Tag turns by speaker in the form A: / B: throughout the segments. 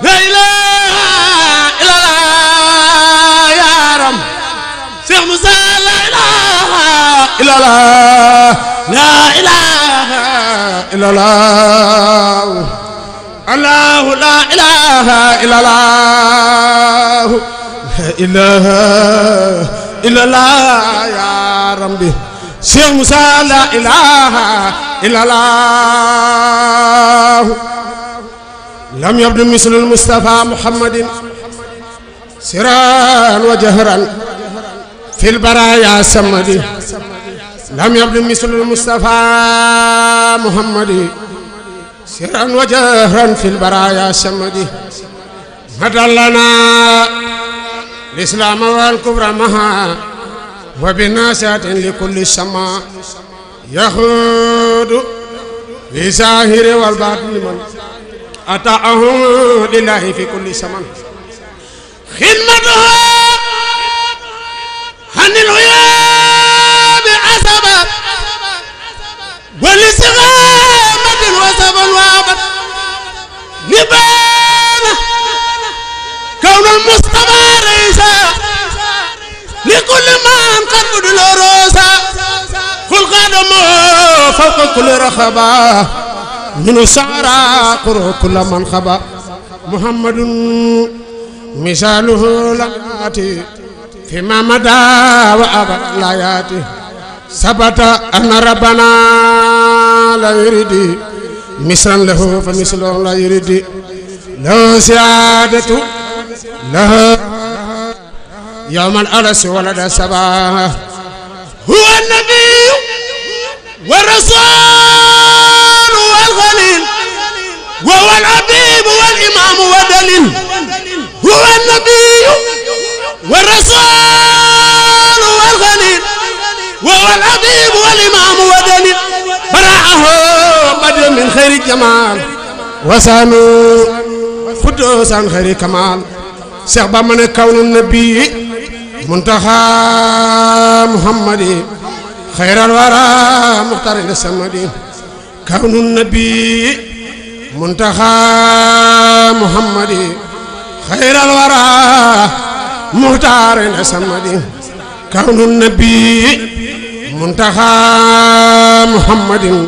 A: la ilaha illallah yaram Cheikh Moussa la ilaha illallah la ilaha illallah Allah la ilaha illallah la ilaha illallah ya rabbi Cheikh Moussa la ilaha illallah lam yabdu mislu al-Mustafa Muhammadin sirran wa jahran fil baraya samadi lam yabdu mislu al-Mustafa Muhammadin sirran wa jahran fil baraya samadi madallana l'islam wal kubra maha wa binasatin li kulli sama yahudu bi zahiri wal batini man ata'ahum lillahi fi kulli zaman khidmatuhu hanil uyab asaba wal istighamatin wa sabal wabat libana kawn al mustafa raisa li kulli man qad budul rosa khul qadamu fawqa kulli rakhaba من سارا قر كل من خبا محمد مثاله لم يأتي فيما مدى وأبد لا يأتي ثبت أن ربنا لا يريد مثلا له فمثله لا يريد له سعادة له يوم الأرس ولد السبا هو النبي والرسول والخليل وهو الحبيب والإمام والدليل هو النبي والرسول والخليل وهو الحبيب والإمام والدليل برعه بدر من خير الجمال وسانو قدوس عن خير كمال شيخ بامن كون النبي منتهى محمد خير الورى مختار السمدي كون النبي منتهى محمد خير الورى مختار السمدي كون النبي منتهى محمد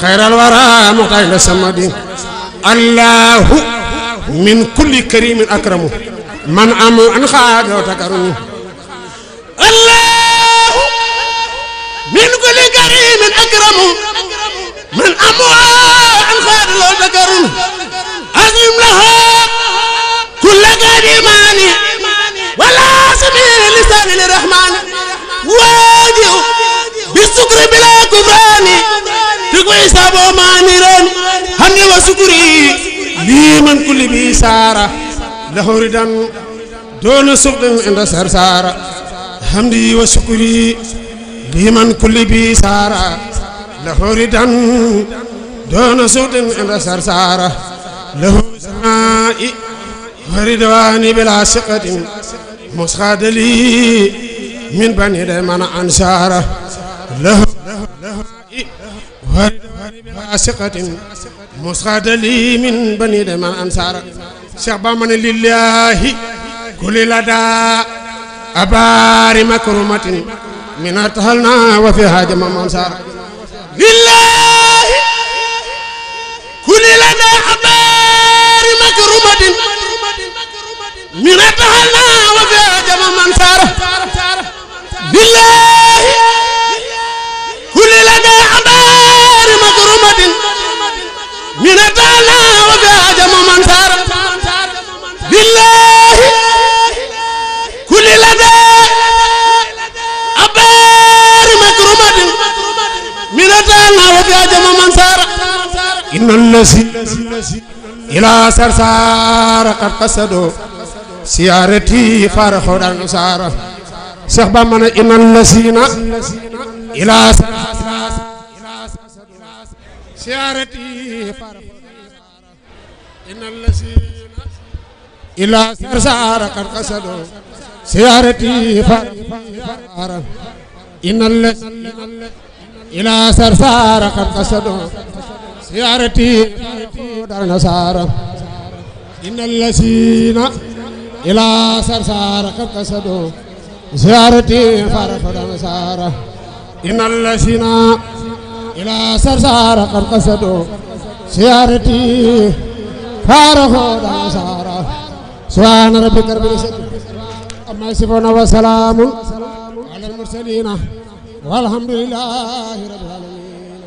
A: خير الورى مختار السمدي الله من كل كريم أكرمه من أمو أن خاد وتكرمه الله من كل كريم أكرمه من أموال خير لو ذكروا أزم لها كل قديمان ولا سبيل لسان الرحمن واجه بالسكر بلا كفران تقوي سابو مانيران هني وسكري لي من كل بيسارة له ردان دون سقط عند سرسارة حمدي وسكري لي من كل بيسارة له ردان دون صوت عند سرسارة له سمائي وردواني بلا سقة مسخاد لي من بني ديمان أنصارة له وردواني بلا سقة مسخاد لي من بني ديمان أنصارة شعبا من لله كل لدى أبار مكرمة من أرتهلنا وفيها جمع منصارة لله كل لنا أبار مكرمة من أتهلنا وفيها جمع منصارة لله كل لنا أبار مكرمة من أتهلنا وفيها جمع منصارة لله كل لنا أبار مكرمة من أتانا وفيها جمع منصارة إن الذي إلى سرسار قد قصدوا سيارتي فارخوا الأنصار سخبا من إن الذين إلى سيارتي فارخوا إن الذين إلى سرسار قد قصدوا سيارتي فارخوا إن الذين إلى سرسار قد قصدوا سيارتي دار نصارى إن الذين إلى سرسار قد قصدوا زيارتي فرفض نصارى إن الذين إلى سرسار قد قصدوا زيارتي فرفض نصارى سبحان ربك رب العزة عما يصفون وسلام على المرسلين والحمد لله رب العالمين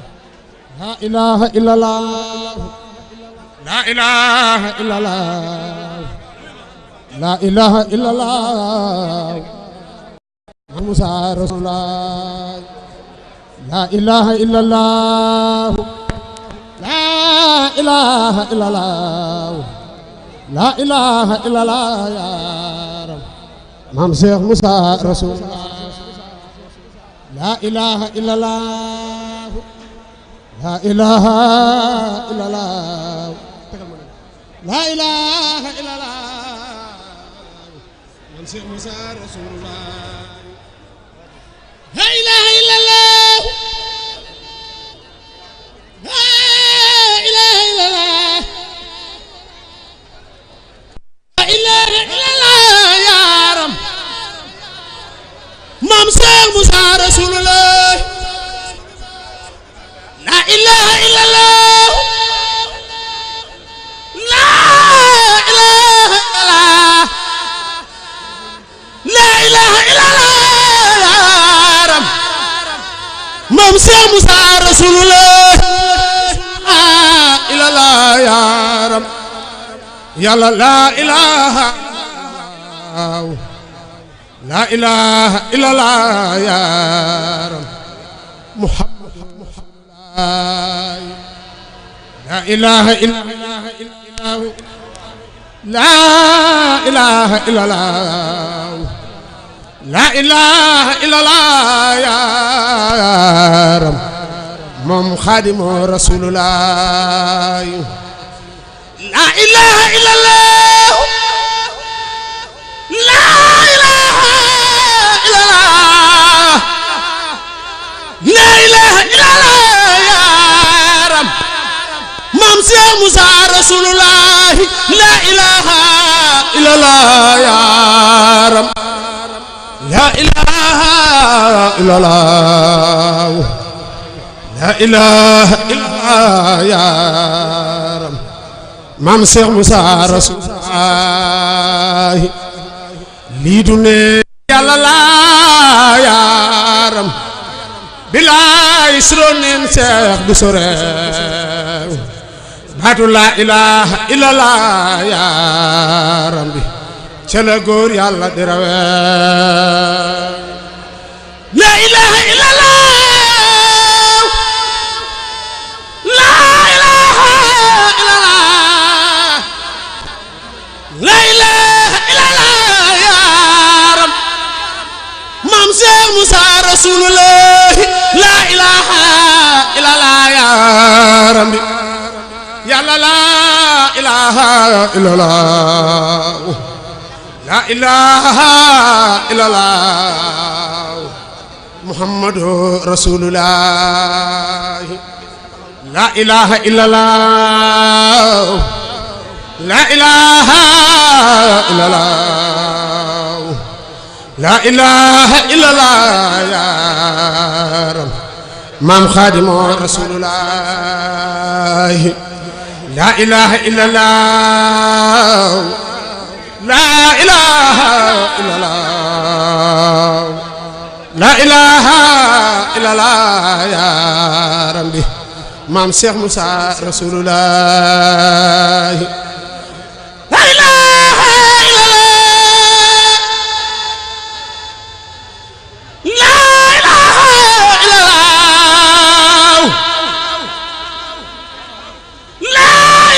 A: لا إله إلا الله لا إله إلا الله لا إله إلا الله محمد رسول الله لا إله إلا الله لا إله إلا الله لا إله إلا الله يا رب محمد شيخ موسى رسول الله لا إله إلا الله لا إله إلا الله لا إله إلا الله محمد شيخ موسى رسول الله لا إله إلا الله لا إله إلا الله لا إله إلا الله يا رب محمد شيخ موسى رسول الله لا إله إلا الله لا إله إلا الله لا إله إلا الله يا رب محمد شيخ موسى رسول الله لا إله إلا الله يا رب يلا لا إله لا إله إلا الله يا رب محمد لا إله إلا الله لا إله إلا الله لا إله إلا الله يا رب مم خادم رسول الله لا إله إلا الله لا إله إلا الله لا إله إلا الله يا رب مام شيخ موسى رسول الله لا إله إلا الله يا رب لا إله إلا الله لا إله إلا الله يا رب مام شيخ موسى رسول الله ليدوني يلا لا يا رب بلا يسرون شيخ بسورة باتو لا إله إلا الله يا ربي شلا غور يلا دراوي لا إله إلا الله لا إله إلا الله لا إله إلا الله يا رب مام شيخ موسى رسول الله لا إله إلا الله يا ربي يا لا إله إلا الله لا إله إلا الله محمد رسول الله لا إله إلا الله لا إله إلا الله لا إله إلا الله يا رب مام خادم رسول الله لا إله إلا الله لا إله إلا الله لا إله إلا الله يا ربي مام شيخ موسى رسول الله لا إله إلا الله لا إله إلا الله لا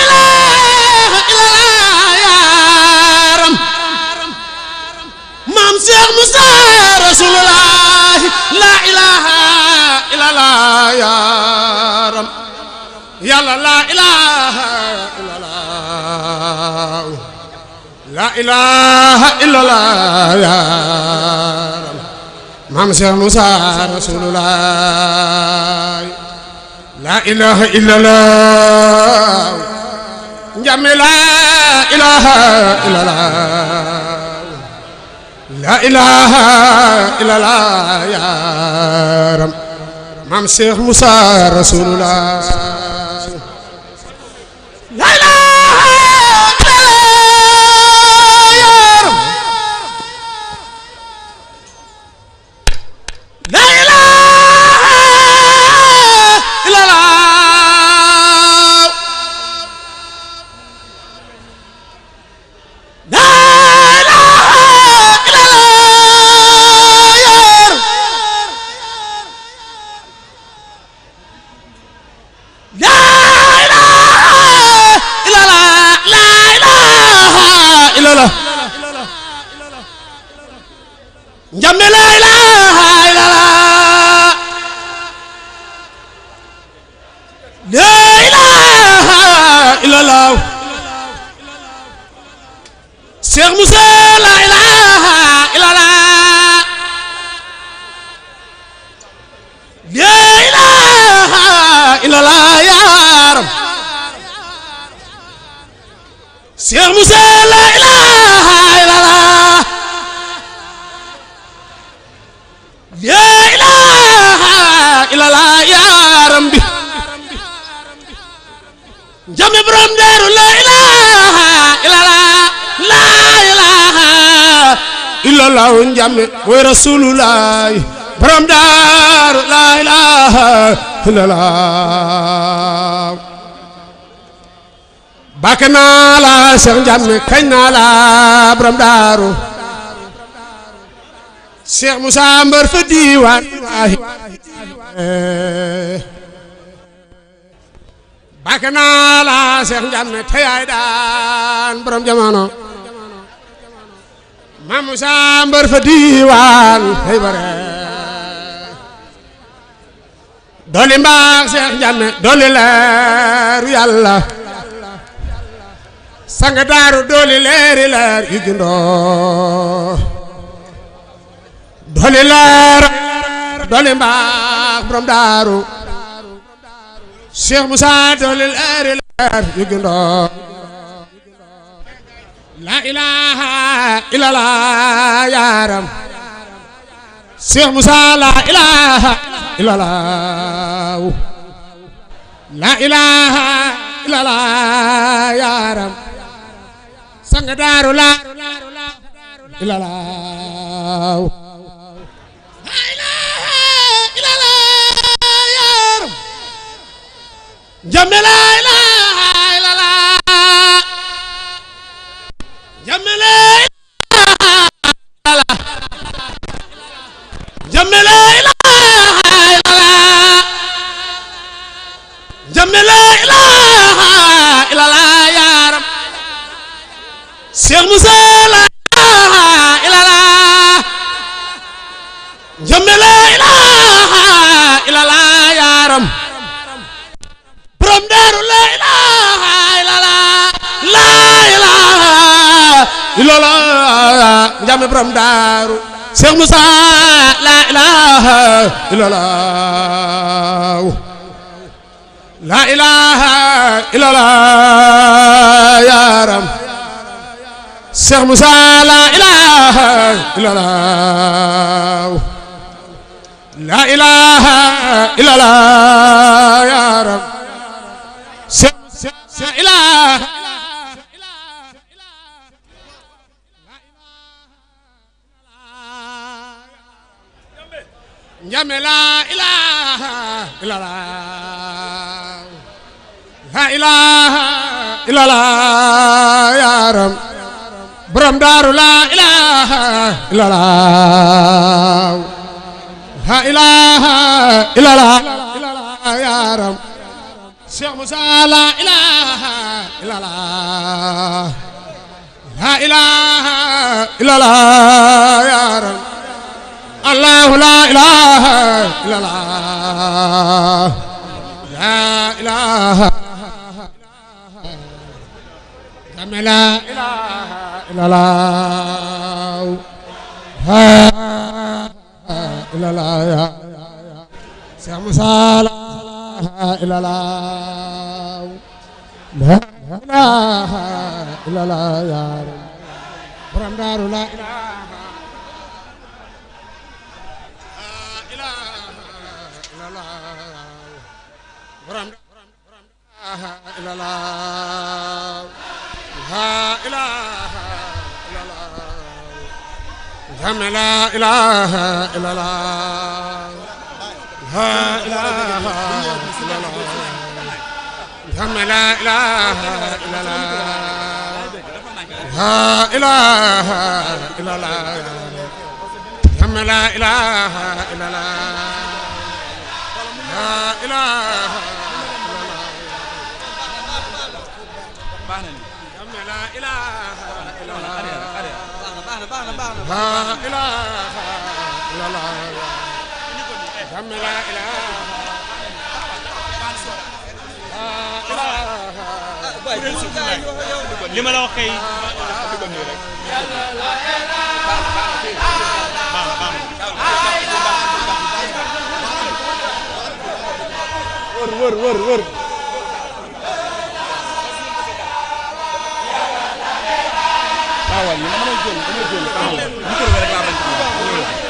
A: إله إلا الله يا رب مام شيخ موسى رسول الله لا إله إلا الله يا رب يلا لا إله إلا الله لا إله إلا الله يا رب مام شيخ موسى رسول الله لا إله إلا الله njame la ilaha illallah la ilaha illallah yaram Maam Cheikh Moussa Rasulullah la ilaha illallah yaram la ilaha illallah njame la ilaha illallah la ilaha illallah Cheikh Moussa la ilaha illallah la ilaha illallah yaram Cheikh Moussa la ilaha illallah la ilaha illallah yaram bi njame borom Daaru la ilaha illallah la ilaha illallah njame mooy rasulullah borom Daaru la ilaha illallah bàkk naa la Cheikh Njame kañ naa la borom Daaru Cheikh Moussa Mbar fa diwaan bàkk naa la Cheikh Njame te yaay daan borom jamono Maam Moussa Mbar fa diwaan hey bare dolli mbaax Cheikh Njame dolli leeru Yàlla sang Daaru dolli leeri leer yu gindoo dolli leer dolli mbaax borom Daaru Cheikh Moussa dolli leeri leer yu gindoo la ilaha illallah yaram Cheikh Moussa la ilaha illallah la ilaha illallah yaram sang Daaru la illallah la ilaha illallah yaram njame la ilaha illallah njame la ilaha illallah njame la ilaha illallah njame la ilaha illallah yaram Cheikh Moussa la ilaha illallah njame la ilaha illallah yaram borom Daaru la ilaha illallah la ilaha illallah njame borom Daaru Cheikh Moussa la ilaha illallah la ilaha illallah yaram Cheikh Moussa la ilaha illallah la ilaha illallah yaram Cheikh ilaha njame la ilaha illallah la ilaha illallah yaram borom Daaru la ilaha illallah la ilaha illallah yaram Cheikh Moussa la ilaha illallah la ilaha illallah yaram Allah la ilaha illallah la ilaha la ilaha illallah illallah ya Cheikh Moussa la ilaha illallah ilaha illallah ya rab borom daaru la ilaha illallah borom illallah la ilaha illallah la ilaha illallah la ilaha illallah ثم لا إله إلا الله لا إله إلا الله ثم لا إله إلا الله لا إله إلا الله ثم لا إله إلا الله لا إله إلا الله ثم لا إله
B: li ma la wax kay
A: wër taawal yi dama jël micro bi rek laa bañ Allah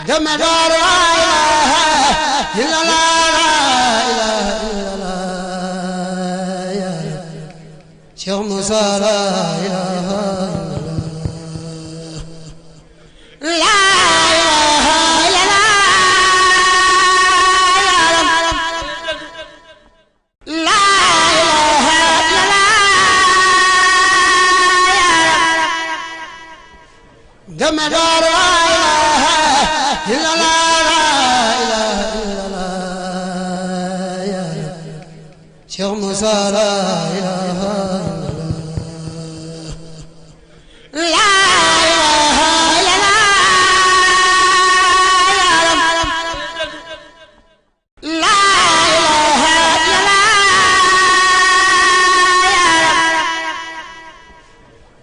A: Damadar la ilaha illallah la ilaha illallah ya Cheikh Moussa la ilaha illallah Damadar la ilaha illallah ya Cheikh Moussa la ilaha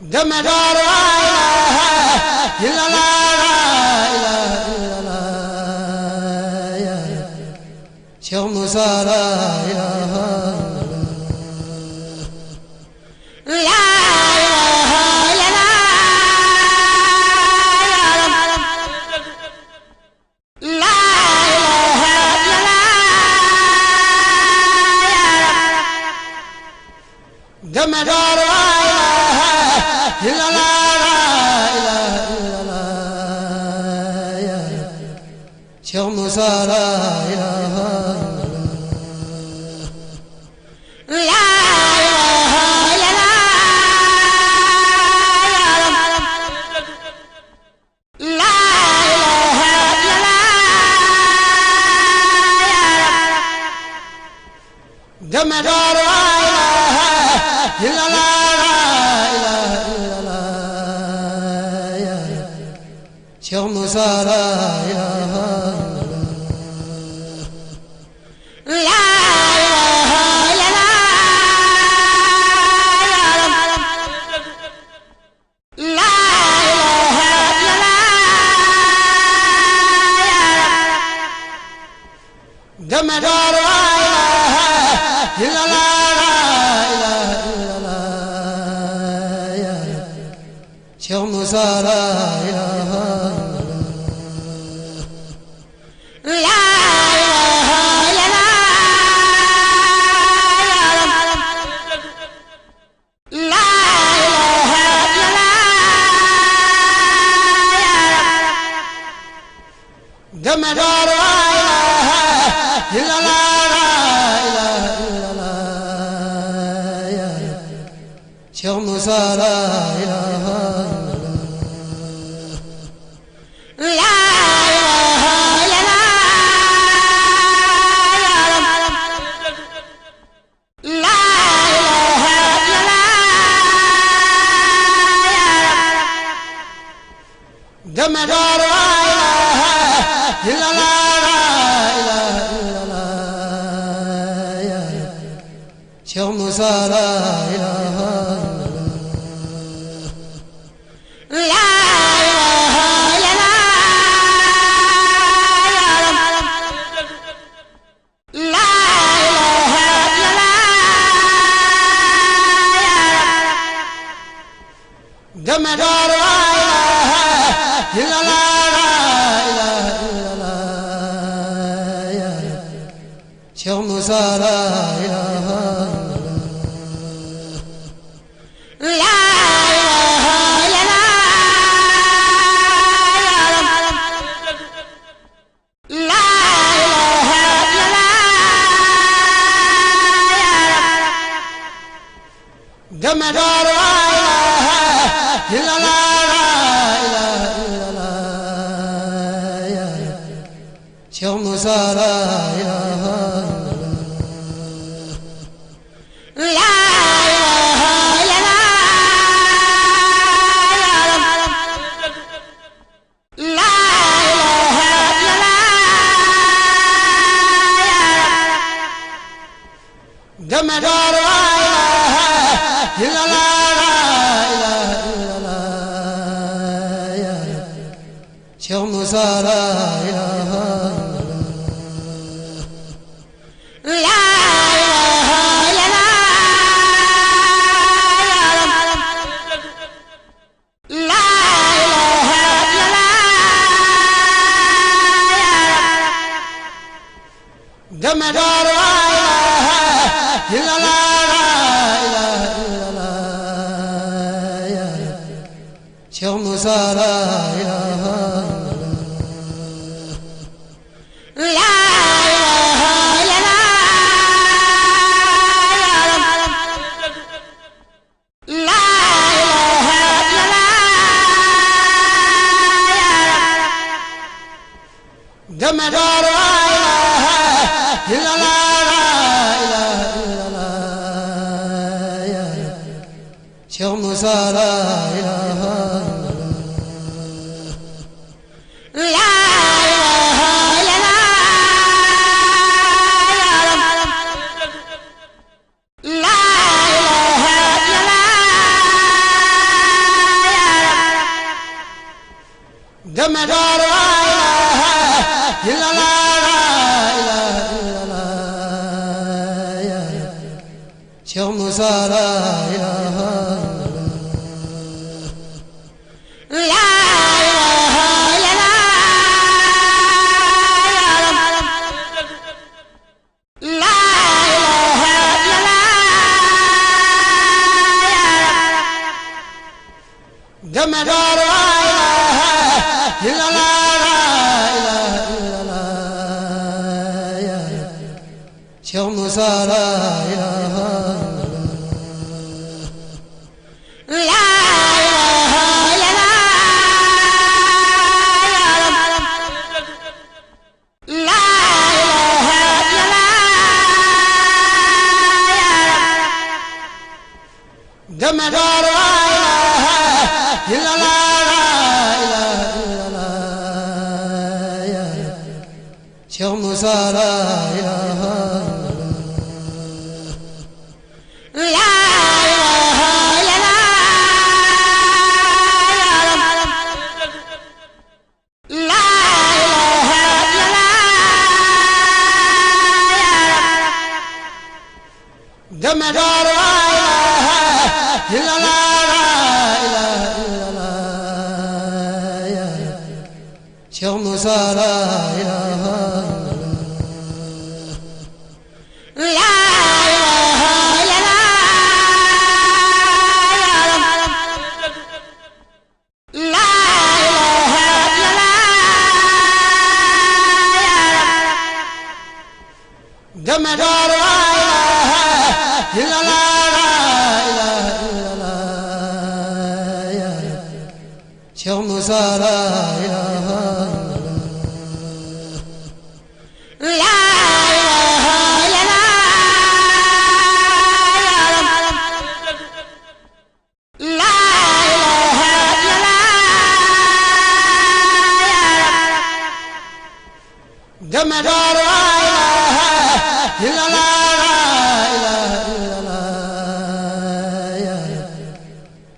A: Damadar la ilaha illallah ya Cheikh Moussa la ilaha Damadar la ilaha illallah ya Cheikh Moussa la ilaha Damadar la ilaha illallah ya Cheikh Moussa la ilaha Damadar la ilaha illallah ya Cheikh Moussa la ilaha Damadar la ilaha illallah ya Cheikh Moussa la ilaha Damadar la ilaha illallah ya Cheikh Moussa la ilaha Damadar la ilaha Cheikh Moussa la ilaha Cheikh Moussa la ilaha Cheikh Moussa la ilaha Cheikh Moussa la ilaha Cheikh Moussa la ilaha Cheikh Moussa la ilaha Cheikh Moussa la ilaha Cheikh Moussa la ilaha Cheikh Moussa la ilaha Cheikh Moussa la ilaha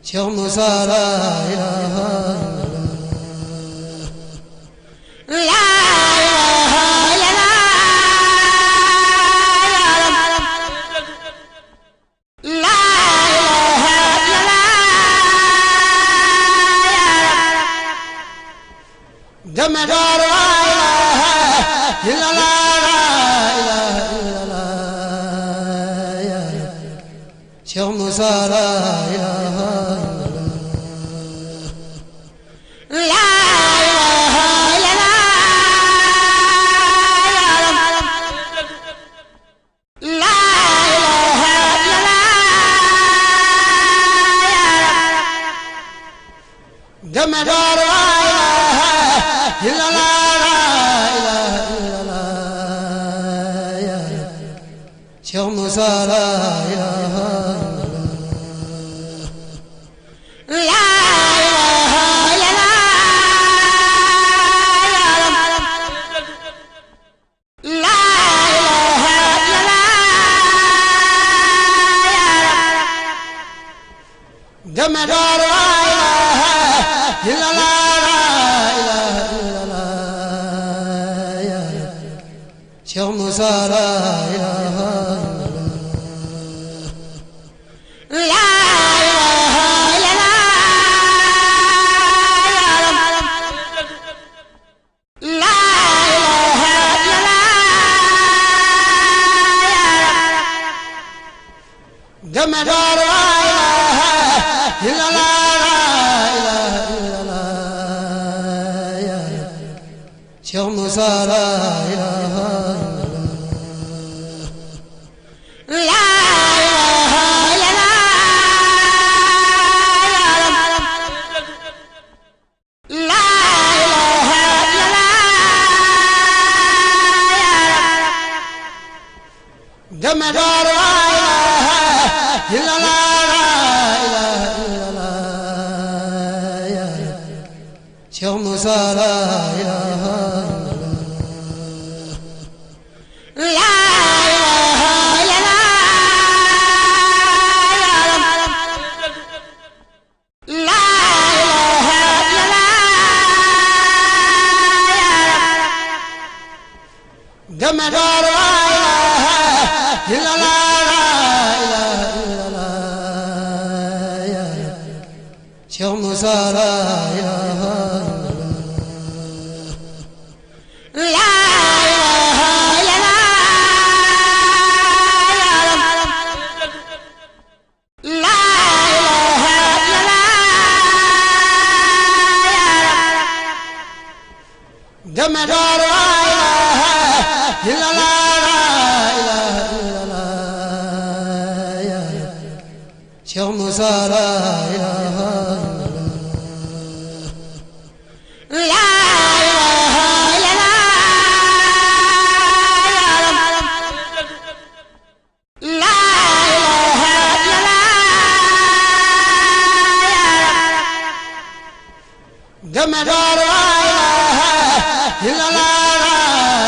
A: Cheikh Moussa la ilaha deme door la ilaha illallah la ilaha illallah ya Cheikh Moussa la ilaha deme door la ilaha illallah la ilaha illallah ya Cheikh Moussa la ilaha deme door la ilaha illallah la ilaha illallah ya Cheikh Moussa la ilaha deme door la ilaha illallah la ilaha illallah ya Cheikh Moussa la ilaha deme door la ilaha illallah la ilaha illallah ya Cheikh Moussa la ilaha deme door la ilaha illallah la ilaha illallah ya Cheikh Moussa la ilaha deme door la ilaha illallah la ilaha illallah ya Cheikh Moussa la ilaha deme door la ilaha illallah la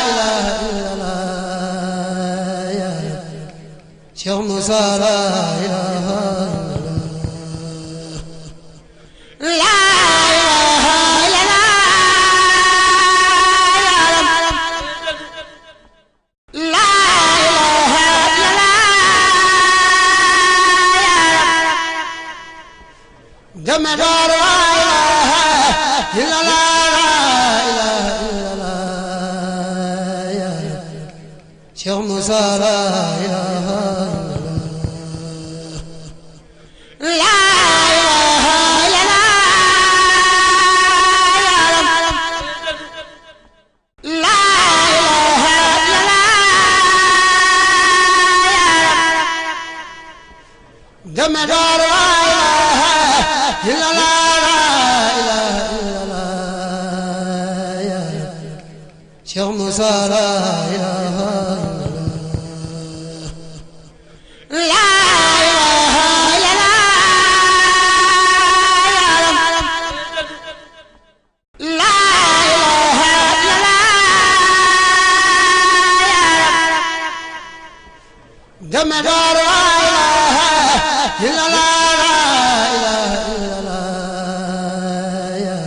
A: ilaha illallah ya Cheikh Moussa la ilaha deme door la ilaha illallah la ilaha illallah ya Cheikh Moussa la ilaha deme door la ilaha illallah la ilaha illallah ya Cheikh Moussa la ilaha deme door la ilaha illallah la ilaha illallah ya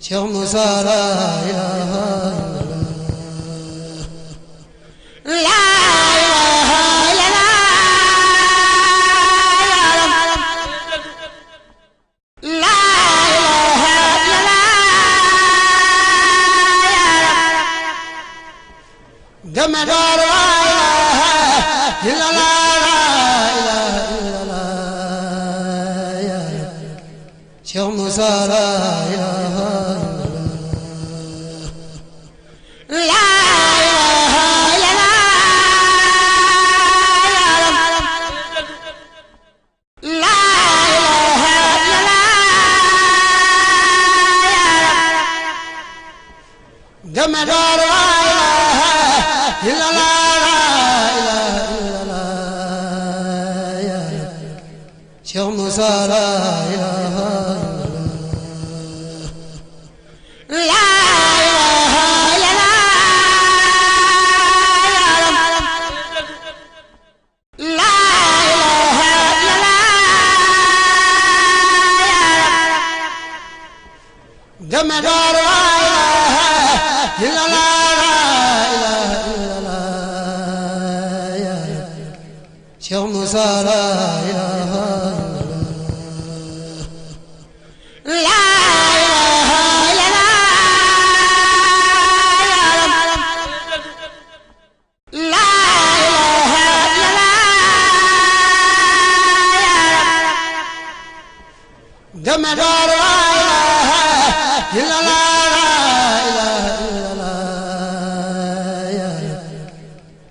A: Cheikh Moussa la ilaha Demeter la ilaha illallah Cheikh Moussa la ilaha Demeter la ilaha illallah Cheikh Moussa la ilaha Demeter la ilaha illallah Cheikh Moussa la ilaha Demeter la ilaha illallah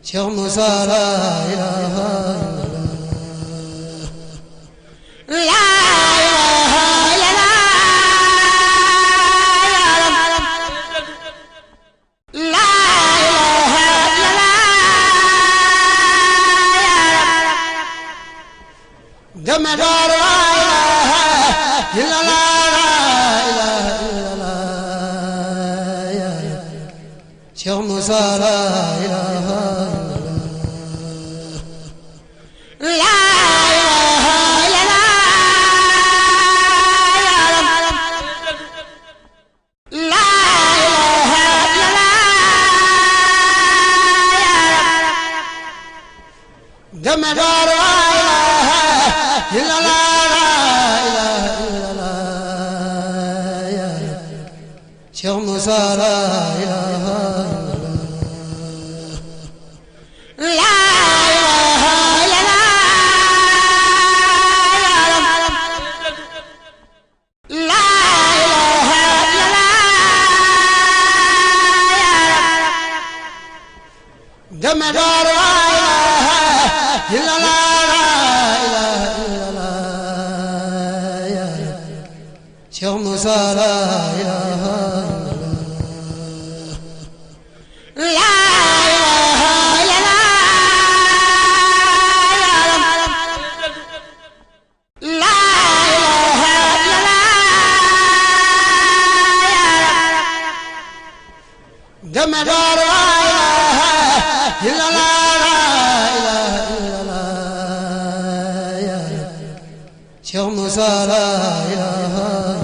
A: Cheikh Moussa la ilaha Demeter la ilaha illallah Cheikh Moussa la ilaha Demeter la ilaha illallah Cheikh Moussa la ilaha Demeter la ilaha illallah Cheikh Moussa la ilaha Demeter la ilaha illallah Cheikh Moussa la ilaha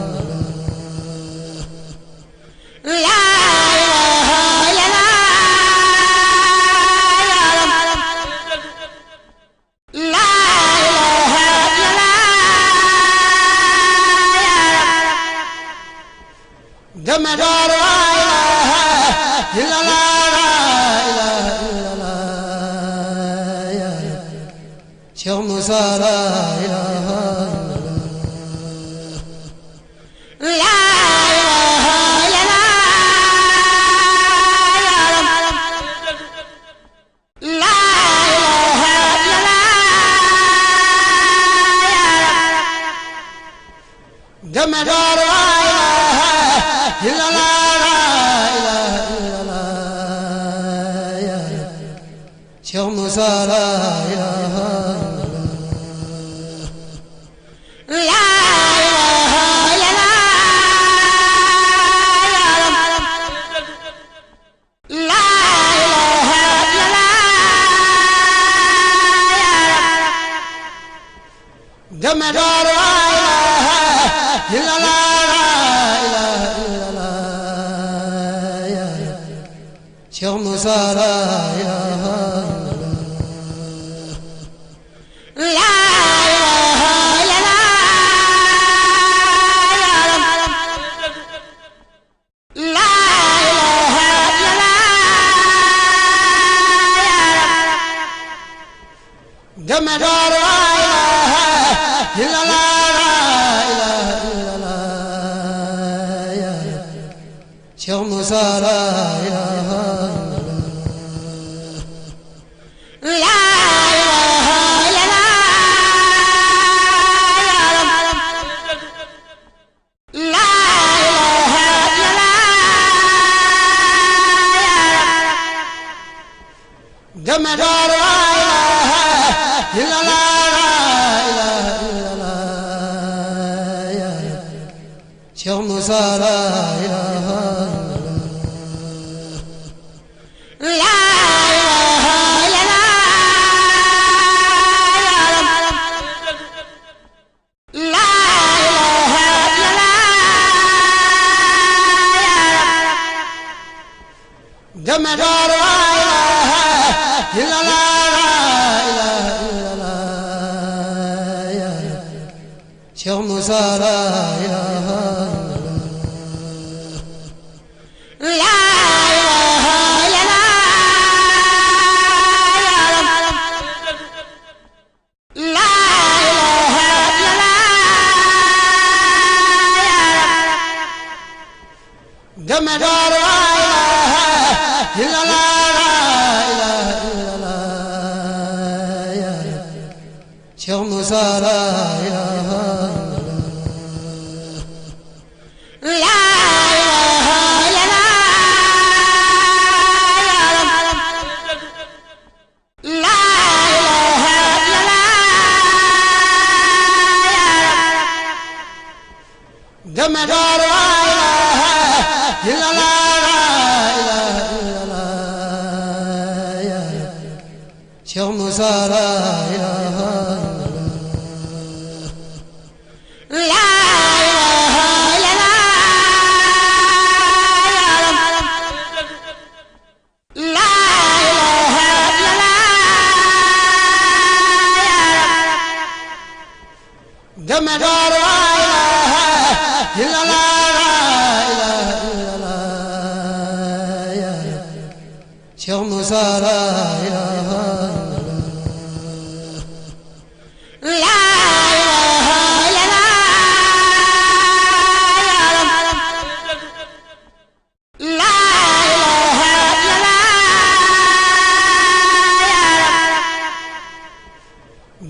A: Demeter la ilaha illallah Cheikh Moussa la ilaha Demeter la ilaha illallah Cheikh Moussa la ilaha Demeter la ilaha illallah Cheikh Moussa la ilaha Musa la ilaha Jamadar la ilaha illallah Cheikh Moussa la ilaha Jamadar la ilaha Cheikh Moussa la ilaha Jamadar la ilaha Cheikh Moussa la ilaha Jamadar la ilaha Cheikh Moussa la ilaha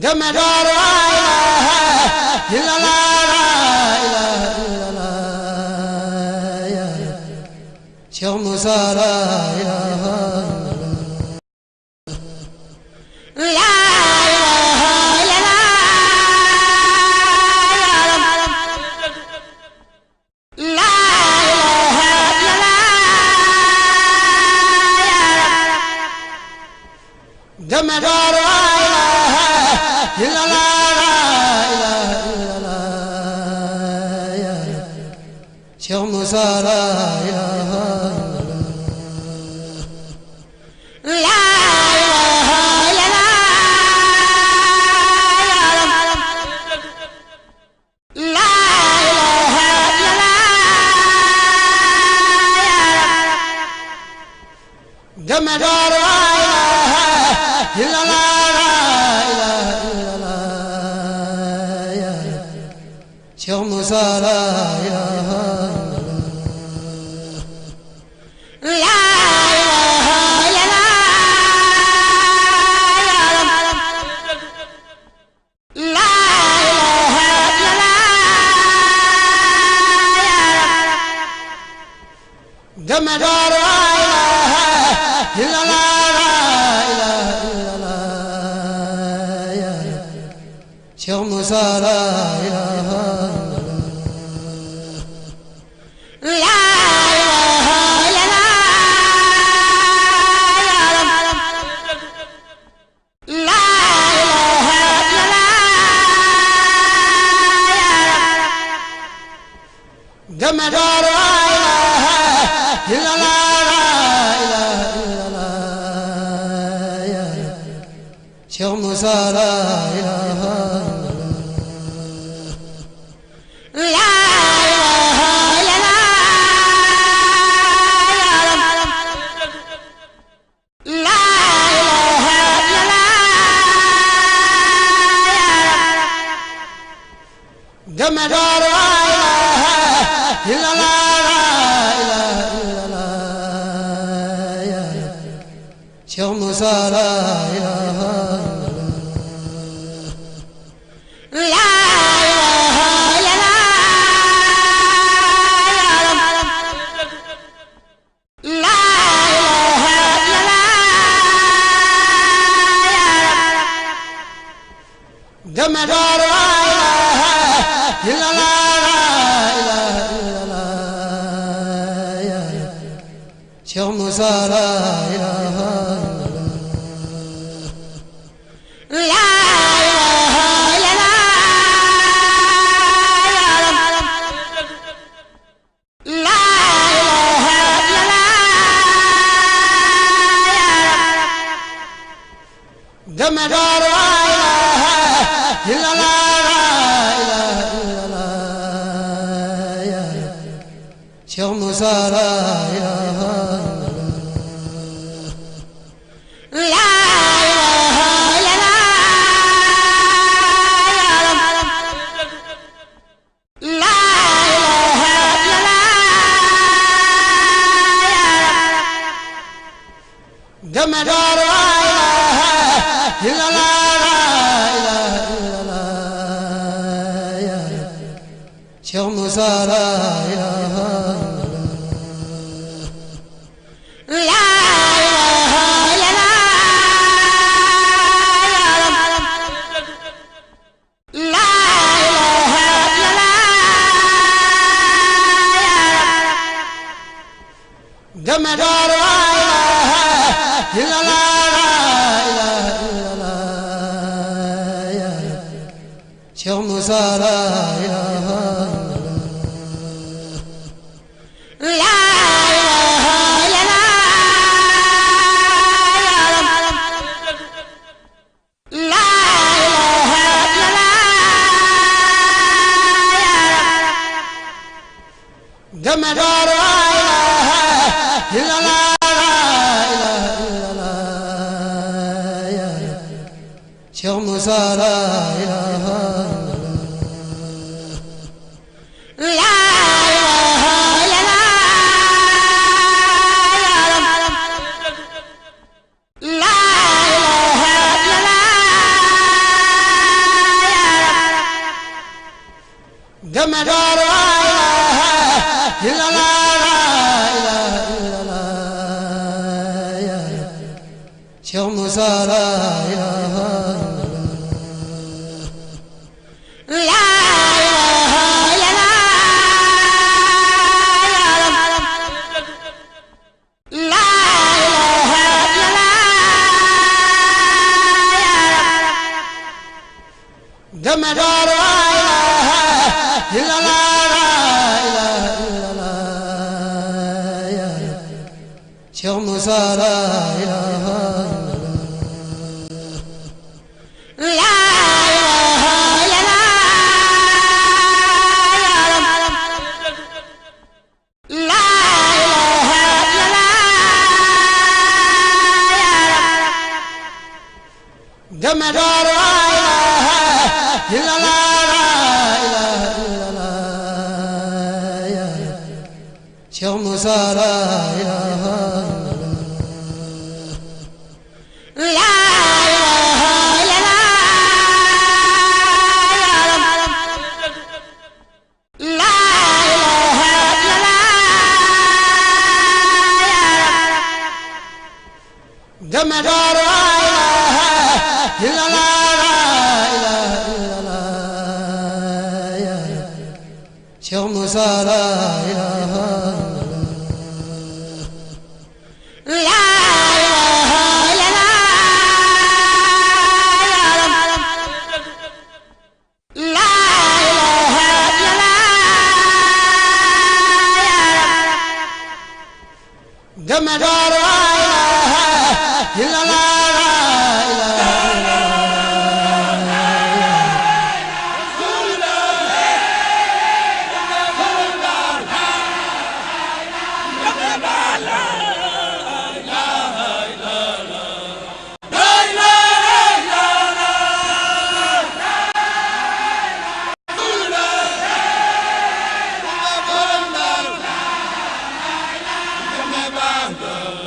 A: Jamadar la ilaha Cheikh Moussa la ilaha Jamadar la ilaha Cheikh Moussa la ilaha Jamadar la ilaha Cheikh Moussa la ilaha Jamadar la ilaha Cheikh Moussa la ilaha Jamadar la ilaha Cheikh Moussa la ilaha Jamadar la ilaha Cheikh Moussa la ilaha Jamadar la ilaha illallah Musa la ilaha Cheikh Moussa la ilaha Cheikh Moussa la ilaha Cheikh Moussa la ilaha Cheikh Moussa la ilaha Cheikh Moussa la ilaha Cheikh Moussa la ilaha Cheikh Moussa la ilaha Cheikh Moussa la ilaha
B: Bye.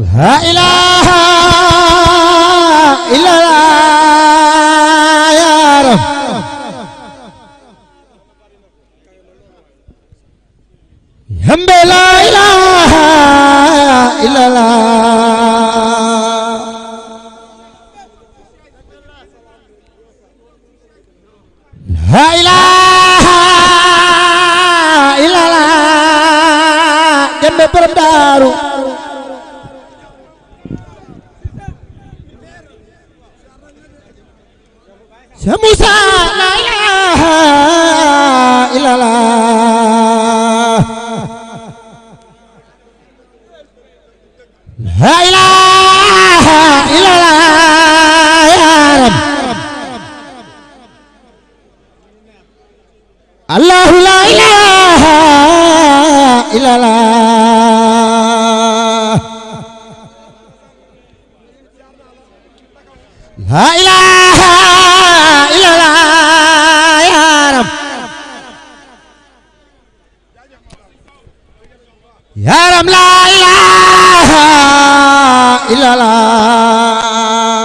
A: la ilaha illallah ya rab hambe la ilaha illallah la ilaha illallah jambe borom daaru Cheikh Moussa la ilaha illallah la ilaha illallah ya rab Allah la ilaha illallah la ilaha illallah ya rab ya rab la ilaha illallah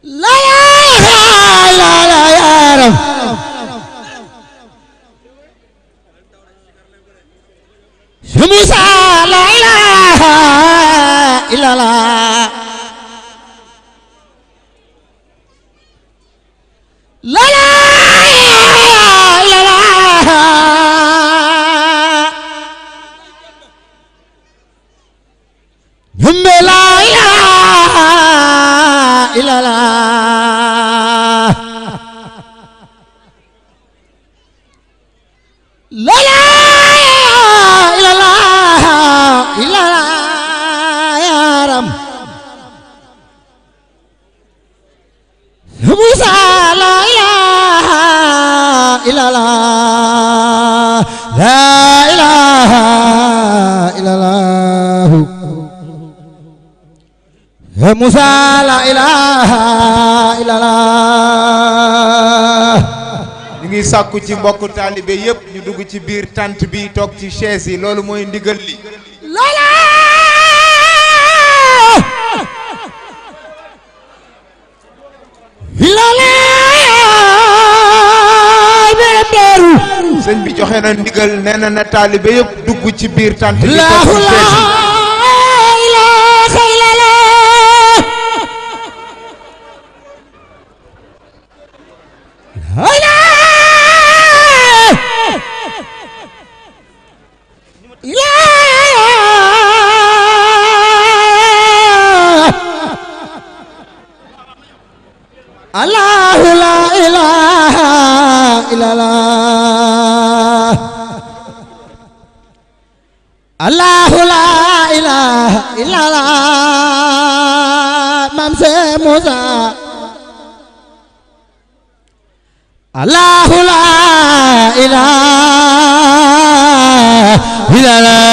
A: la ilaha illallah ya rab Cheikh Moussa la ilaha illallah la ilaha illallah Humbe la ilaha illallah la ilaha illallah ya rab Moussa la ilaha illallah la ilaha illallah Moussa la ilaha illallah
B: ñu ngi sàkku ci mbokk taalibe yépp ñu dugg ci biir tànt bi toog ci chaise yi loolu mooy ndigal li sëñ bi joxe na ndigal nee na taalibe yépp dugg ci biir tànt bi toog ci chaise yi
A: Allahu la ilaha illallah Allahu la ilaha illallah Mam Cheikh Moussa Allahu la ilaha illallah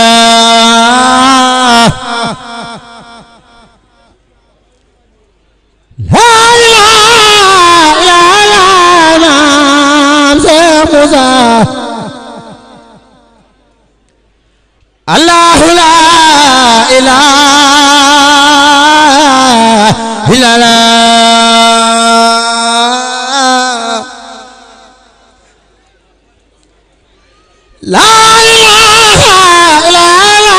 A: Allahu la ilaha illallah la ilaha illallah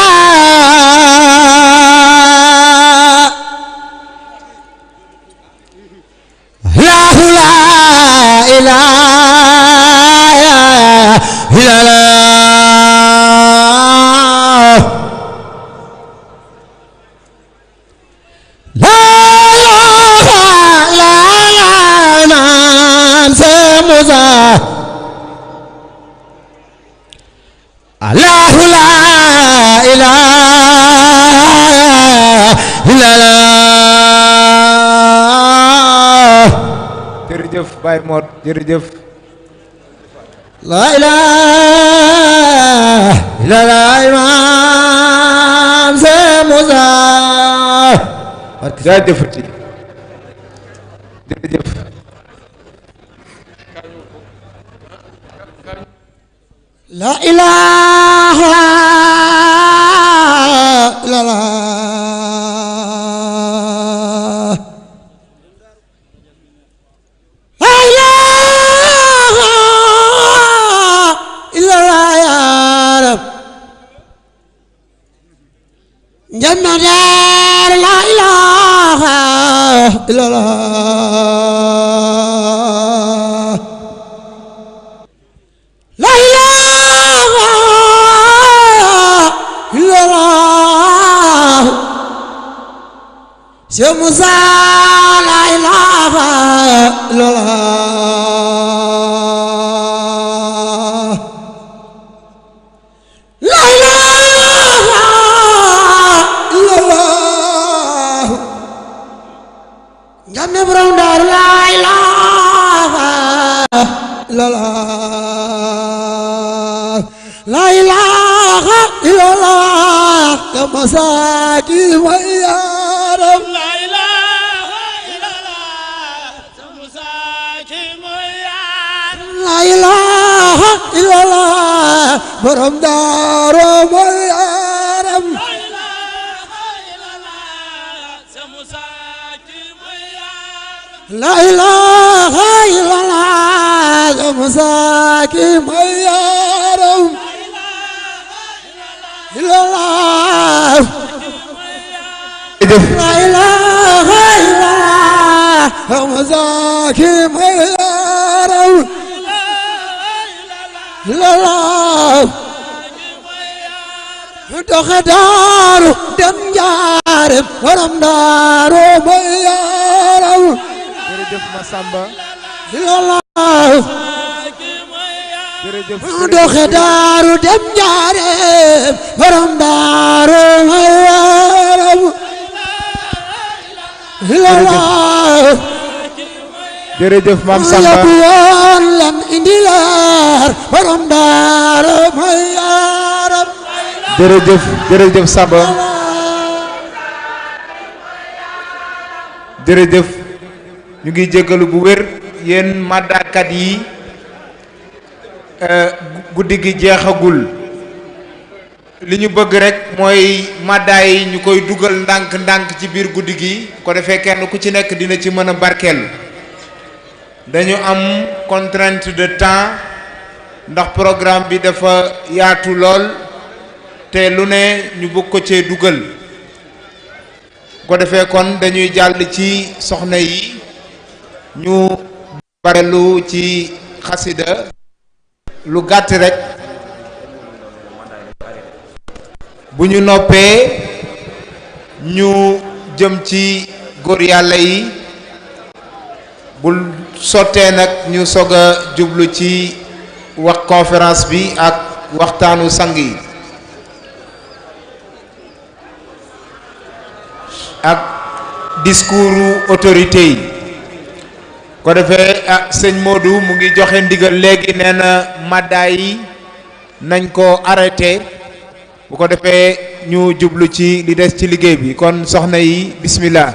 A: Allahu la ilaha illallah Allahu la ilaha illallah
B: jërëjëf Baye Mor jërëjëf
A: la ilaha illallah Imam Cheikh Moussa
B: jaajëfati jërëjëf
A: la ilaha illallah la ilaha illallah ya rab janna dar la ilaha illallah la ilaha illallah Cheikh Moussa la ilaha illallah la ilaha illallah Njamne borom Daaru la ilaha illallah la ilaha illallah ya masakin wa ya rab
C: la ilaha illallah ya masakin wa ya rab
A: la ilaha illallah borom Daaru wa ya rab
C: la ilaha illallah ya masakin wa ya rab
A: la ilaha illallah ya masakin wa ya rab illallah la ilaha illallah ya masakin wa ya rab illallah doxe daaru dem njaareem borom daaru mooy yaaram
B: jërëjëf Massamba
A: illallah
B: jërëjëf
A: doxe daaru dem njaareem borom daaru mooy yaaram illallah
B: jërëjëf Maam Samba
A: yóbbu yoon leen indi leer borom daaru mooy yaaram
B: jërëjëf jërëjëf Samba jërëjëf ñu ngi jéggalu bu wér yéen màddaakat yi guddi gi jeexagul li ñu bëgg rek mooy màddaa yi ñu koy dugal ndànk-ndànk ci biir guddi gi ko defee kenn ku ci nekk dina ci mën a barkeel dañu am contrainte de temps ndax programme bi dafa yaatu lool te lu ne ñu bëgg ko cee dugal ko defee kon dañuy jàll ci soxna yi ñu barelu ci xasida lu gàtt rek bu ñu noppee ñu jëm ci góor yàlla yi bu sottee nag ñu soog a jublu ci wax conférence bi ak waxtaanu sang yi ak discours autorité yi ko defee sëñ Modou mu ngi joxe ndigal léegi nee na maddaay yi nañ ko arrêté bu ko defee ñu jublu ci li des ci liggéey bi kon soxna yi bismillah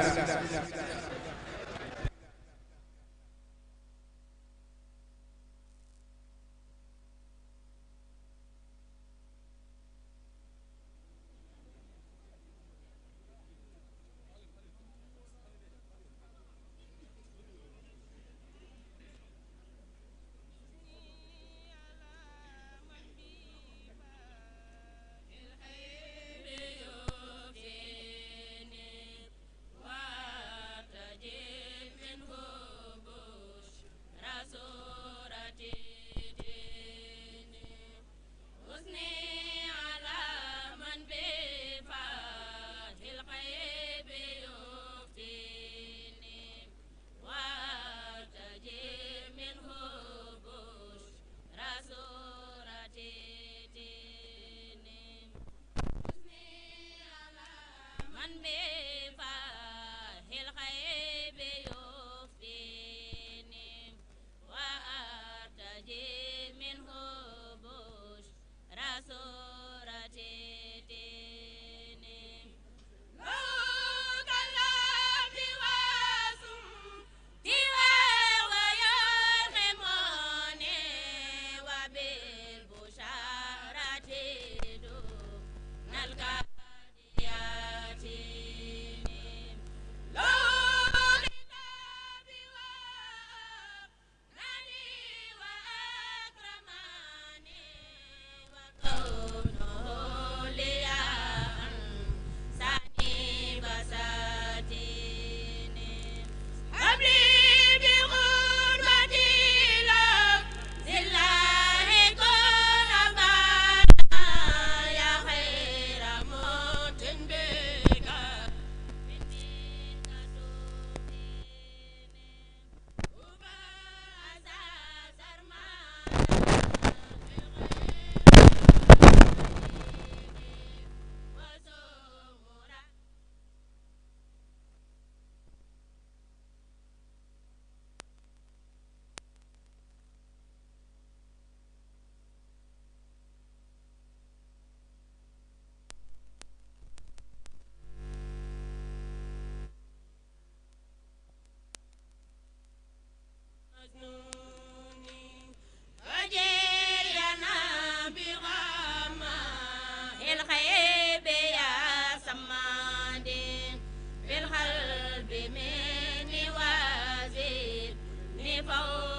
D: بمن وزير نفوق